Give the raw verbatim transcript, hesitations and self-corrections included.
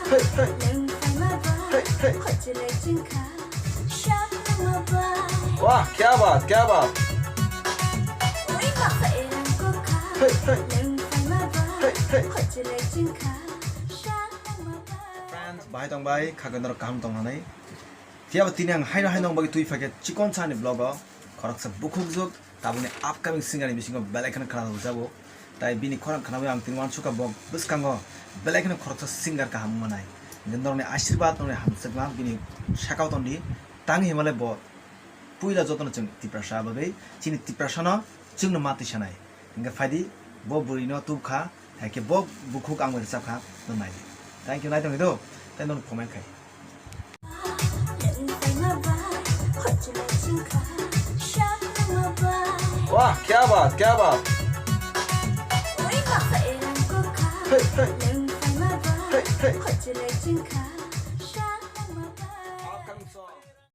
Wah, kya baat, kya baat. Fans, bahai tong bai, kha khe norok kaham tong nanai. Phiya ba tini ang haino haino wng bagwi twi phaikhe chikon sani vlog o khoroksa bukhukjwk tabukni upcoming singer ni bisingo belai kheno khwna rwjabo. Tai bini khorang khwnawi ang tini uansukha bo bwskango belai kheno khoroksa singer kaham wngmanai. Hwnkhe norokni ashirbad, norokni hamjakma bini sakao tongdi. Tang hinmale bo puila jotono chwng Tiprasa bagwi chini Tiprasano chwngno ma twisanai. Hwnkhe phaidi bo bwrwino tubkha, haikhe bo bukhuk ang bai rwchapkha, nwng naidi. Thank you, naitongdi do, tei nono comment khai. Wah, kya baat, kya baat. Hey, hey. Hey, hey.